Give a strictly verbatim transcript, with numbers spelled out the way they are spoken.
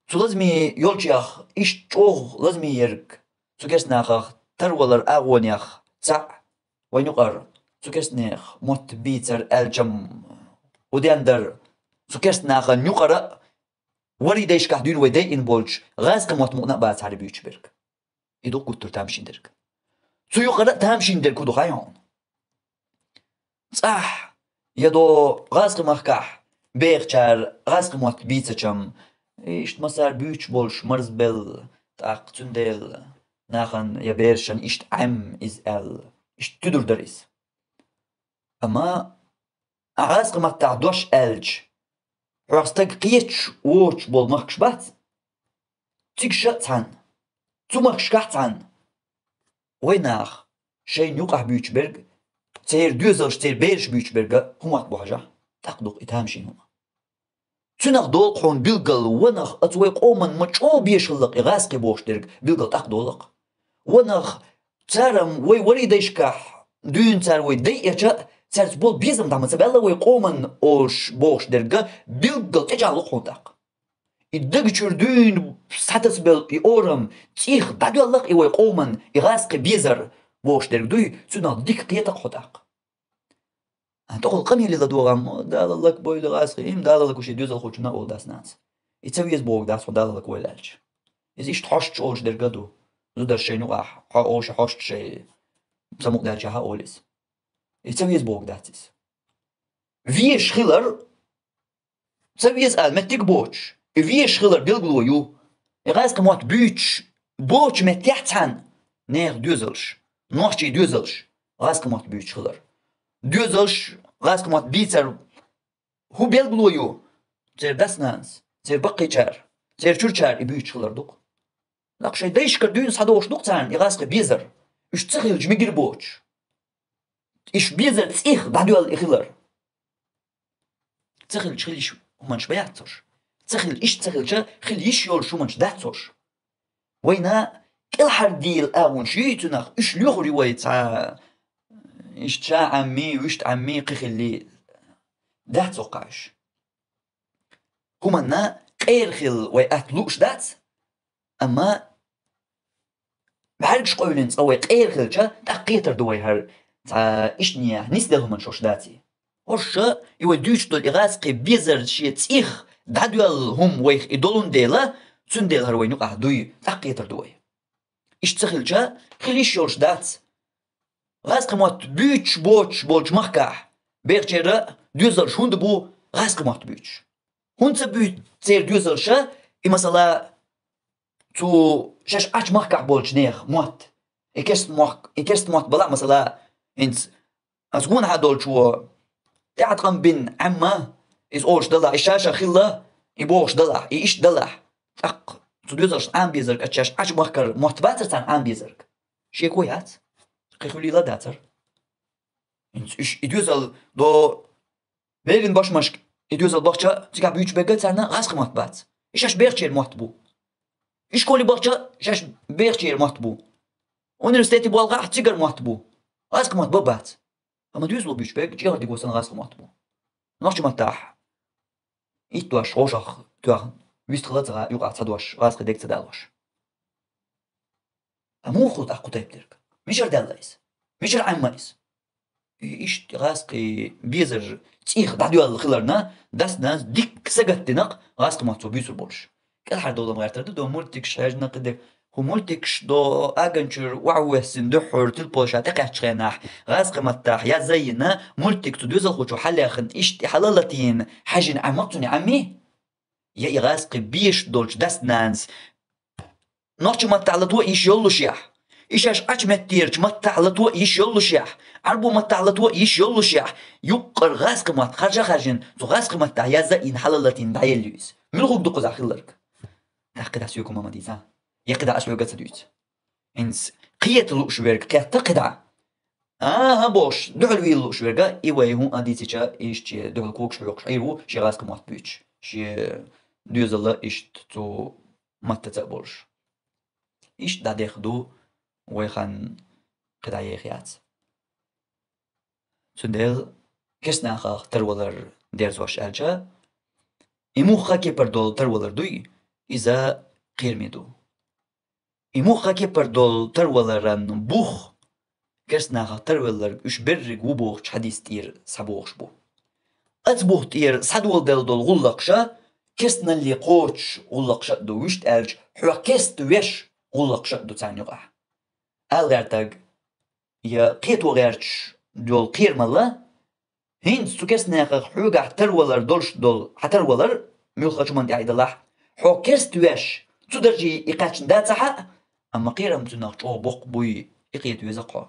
Цу лазаме йолчех иштта чӀоагӀа лазаме ерг цу керста нахах тарвалар агӀонех цаӀ, вайна юкъара цу керста наьха мотт бийцар аьлча-м, уден дар, цу керста нахана юкъара а варий дайшкахь дуьйна вай дайина болчу гӀазкхи мотт мукъана а бацахьара буьйцуш берг. И ду гуттар а тамашийна дерг. Цу юкъара а тамашийна дерг хӀун ду хаьий хьуна? ЦӀахь я до гӀазкхи махкахь бехачара гӀазкхи мотт бийцача-м, иштта массара буьйцуш болуш марзбелла, тӀаккха цундела нахана я берашна иштта Ӏемма иза аьлла, иштта туьдур дара иза. Амма ахь гӀазкхи маттахь дош аьлча, хьох стаг кхеташ воцуш болу махкаш бац? Цига ша а цхьаьна, цу махкашкахь а цхьаьна. Вай наха шайна юкъахь буьйцуш берг, церан доьзалш, церан бераш буьйцуш берг хӀун мотт бу хьажахь, тӀаккха ду-кх и тамашийна хӀума. Цунах долу-кх хьуна билггал, ванах оцу вай къоман ма чӀогӀа безаш хилла-кх и гӀазкхи бохуш дерг, билггал тӀаккха долу-кх. Ванах цара-м вай варий дайшкахь дуьйна цара вай дайъича а, цаьрца болу безам дӀа ма ца баьлла вай къоман олуш бохуш дерг, билггал тӀечӀагӀлу-кх хьуна тӀаккха. И дагчуьра дуьйна схьатасабелла и орам цӀийх дӀадоьлла-кх и вай къоман и гӀазкхи безар бохуш дерг дуй, цунах дика кхета-кх хьо тӀаккха. А тӀаккха къамеле ладогӀам, Дала лакбойла гӀазкхи, им Дала лакбойла шен доьзалхочунна олу дас-нанас. И ца веза бохург дац хьуна Дала лакбойла аьлча. Иза иштта хьошташ олуш дерг а ду. Зударша шайна юкъахь, хьо олуш хьошташ шай самукъадаьлча хьа олу иза. И ца веза бохург дац иза. Везаш хилар, ца веза ала меттиг боцуш, и везаш хилар билгало ю. И гӀазкхи мотт буьйцуш боцу меттехь цхьаьна нехан доьзалш, нохчийн доьзалш гӀазкхи мотт буьйцуш хилар. Доьзалш гӀазкхи мотт бийцар хӀун билгало ю? Церан дас-нанас, церан баккхийчара, церан чуьрачара и буьйцуш хилар ду-кх. ТӀаккха шайн дайшкара дуьйна схьадогӀуш ду-кх царна и гӀазкхи безар, уьш ца хилча мегар боцуш. Уьш безар цӀийх дӀадоьлла и хилар. Ца хилча хила йиш хӀуманаш бац уьш. Ца хила, иштта ца хилча хила йиш йолуш хӀуманаш дац уьш. Вайна кӀелхьардийла агӀонаш юй цунах, уьш лоьхур ю вай цхьа, иштта ша Ӏеммий, вуьшта Ӏеммий, кхин хилли дац оккха уьш. ХӀуманна къера хила вай атта лууш дац, амма бӀаьргаш къевлина цкъа вай къера хилча, тӀаккха кхетар ду вай хӀара цхьа иштанехь нисделла хӀуманаш хӀорш даций. ХӀорш и вай дуьйцуш долу и гӀазкхи безар шен цӀийх дӀадоьлла хӀума вайх и долун дела, цундела хӀара вайна юкъахь дуй, тӀаккха кхетар ду вай. Иштта ца хилча, хила йиш йолуш дац. ГӀазкхи мотт буьйцуш боцуш болчу махкахь бехачеран доьзалш хӀунда бу гӀазкхи мотт буьйцуш? ХӀунда ца буьйцу церан доьзалша и, масала, цу шаьш Ӏачу махкахь болчу нехан мотт? И керста мохк-, и керста мотт балахь, масала, хӀинца ас гонахьа долчо тӀаьхьа ткъам бина Ӏемма, иза олуш далахь, и ша-ша хилла, и бохуш далахь, и иштта далахь. ТӀаккха цу доьзалшна Ӏамабезарг, аса шаьш Ӏачу махкара мотт бацара царна Ӏамабезарг? Шеко яц. Кхин хуьлийла дацара. ХӀинца уьш и доьзал до велин башмашка, и доьзал бахча цигахь буьйцуш берг царна гӀазкхи мотт бац. И шаьш бехачеран мотт бу. И школе бахча шаьш бехачеран мотт бу. Университете болхахь цигара мотт бу. ГӀазкхи мотт бан бац. Амма доьзало буьйцуш берг чӀегӀардиго санна гӀазкхи мотт бу. Нохчийн маттахь итт дош гӀошах тоьхна, вистхила ца гӀа юкъахь ца дош, гӀазкхи дерг ца далош. Амма муха хуьлу тӀаккха кху тайпа дерг? Мичара даьлла иза? Мичара Ӏемма иза? И иштта гӀазкхи безар цӀийх дӀадоьлла хиларна, дас-нанас дикка сагатдина-кх гӀазкхи мотт цо буьйцур болуш. КӀелхьардовла-м гӀертар ду, до мультикаш хьежна кхидерг. ХӀу мультикаш до аганчуьра охьавоьссина дуьххьара телефон ша тӀекхаьччу хенахь, гӀазкхи маттахь язйина мультик цу доьзалхочо хьаллаьхна, иштта и хьала латийна, хьаьжжина Ӏемма-кх цунна и Ӏеммий? Я и гӀазкхи безаш долчу дас-нанас нохчийн маттахь лато йиш йоллушехь, и шаьш Ӏачу меттарчу маттахь лато йиш йоллушехь, Ӏарбо маттахь лато йиш йоллушехь, юккъара гӀазкхи мотт харжа а харжина, цу гӀазкхи маттахь язйина хьала латийна дӀаелла ю иза. Муьлха хӀума ду кхузахь хилларг? ТӀаккха кхидӀа соьга хӀума ма дийца. Я кхидӀа ас хьоьга а ца дуьйцу. ХӀинца кхета лууш верг кхетта кхидӀа. АхӀа, бохуш, дуьхьал вийла лууш верг, и вай хӀун а дийцича, иштта дуьхьал когаш хьоькхуш Ӏийр ву, шен гӀазкхи мотт буьйцуш, шен доьзалла иштта цу маттаца а болуш. Иштта дӀадехна ду вай хан кхидӀа еха яц. Цундела керста нахах тарвалар дерзош аьлча, и муха кепара долу тарвалар дуй, иза кхераме ду. И муха кепара долу тарваларан бух, керстанахах тарвелларг уьш берриг ву бохучу хьадис тӀера схьабохуш бу. Оцу бух тӀера схьадоладелла долу гӀуллакхаш а, кестналле кхочуш гӀуллакхаш а ду, вуьшта аьлча, хьо кеста веш гӀуллакхаш а ду царна юкъахь. Ала гӀертарг, я кхето гӀерташ йолу кхерамалла, хӀинца цу керстанехах хьоьгахь тарвалар долуш долу хьан тарвалар, муьлххачу хӀуманна тӀехь и далахь, хьо кеста веш, цу даржехь и кхаьчна дац ахьа, амма кхерам цуьнах чӀогӀа боккха буй, и кхета веза хьо.